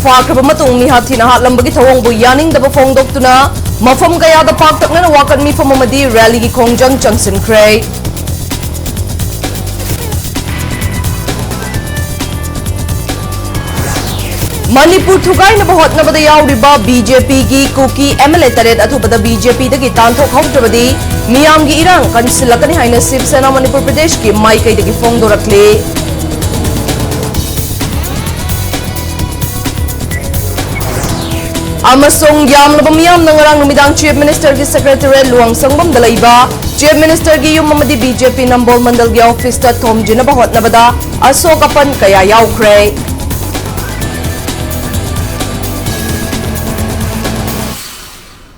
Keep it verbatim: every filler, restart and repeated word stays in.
ꯄꯥꯛꯈ꯭ꯔꯕ ꯃꯇꯨꯡ ꯃꯤꯍꯥꯠ ꯊꯤꯅ ꯍꯥꯠꯂꯝꯕꯒꯤ ꯊꯧꯑꯣꯡꯕꯨ ꯌꯥꯅꯤꯡꯗꯕ ꯐꯣꯡꯗꯣꯛꯇꯨꯅ ꯃꯐꯝ ꯀꯌꯥꯗ ꯄꯥꯛꯇꯛꯅꯅ ꯋꯥꯀꯠ ꯃꯤꯐꯝ ꯑꯃꯗꯤ ꯔꯦꯂꯤꯒꯤ ꯈꯣꯡꯖꯪ ꯆꯪꯁꯤꯟꯈ꯭ꯔꯦ꯫ ꯃꯅꯤꯄꯨꯔ ꯊꯨꯒꯥꯏꯅꯕ ꯍꯣꯠꯅꯕꯗ ꯌꯥꯎꯔꯤꯕ ꯕꯤ ꯖꯦ ꯄꯤꯒꯤ ꯀꯨꯀꯤ ꯑꯦꯝ ꯑꯦꯜ ꯑꯦ ꯇꯔꯦꯠ ꯑꯊꯨꯕꯗ ꯕꯤ ꯖꯦ ꯄꯤꯗꯒꯤ ꯇꯥꯟꯊꯣꯛꯍꯧꯗ꯭ꯔꯕꯗꯤ ꯃꯤꯌꯥꯝꯒꯤ ꯏꯔꯥꯡ ꯀꯟꯁꯤꯜꯂꯛꯀꯅꯤ ꯍꯥꯏꯅ ꯁꯤꯕ ꯁꯦꯅꯥ ꯃꯅꯤꯄꯨꯔ ꯄ꯭ꯔꯗꯦꯁꯀꯤ ꯃꯥꯏꯀꯩꯗꯒꯤ ꯐꯣꯡꯗꯣꯔꯛꯂꯤ꯫ ꯑꯃꯁꯨꯡ ꯌꯥꯝꯂꯕ ꯃꯤꯌꯥꯝꯅ ꯉꯔꯥꯡ ꯅꯨꯃꯤꯗꯥꯡ ꯆꯤꯐ ꯃꯤꯅꯤꯁꯇꯔꯒꯤ ꯁꯦꯀ꯭ꯔꯦꯇꯦꯔꯤꯌꯦꯠ ꯂꯨꯋꯥꯡꯁꯪꯕꯝꯗ ꯂꯩꯕ ꯆꯤꯐ ꯃꯤꯅꯤꯁꯇꯔꯒꯤ ꯌꯨꯝ ꯑꯃꯗꯤ ꯕꯤ ꯖꯦ ꯄꯤ ꯅꯝꯕꯣꯜ ꯃꯟꯗꯜꯒꯤ ꯑꯣꯐꯤꯁꯇ ꯊꯣꯝꯖꯤꯟꯅꯕ ꯍꯣꯠꯅꯕꯗ ꯑꯁꯣꯛ ꯑꯄꯟ ꯀꯌꯥ ꯌꯥꯎꯈ꯭ꯔꯦ꯫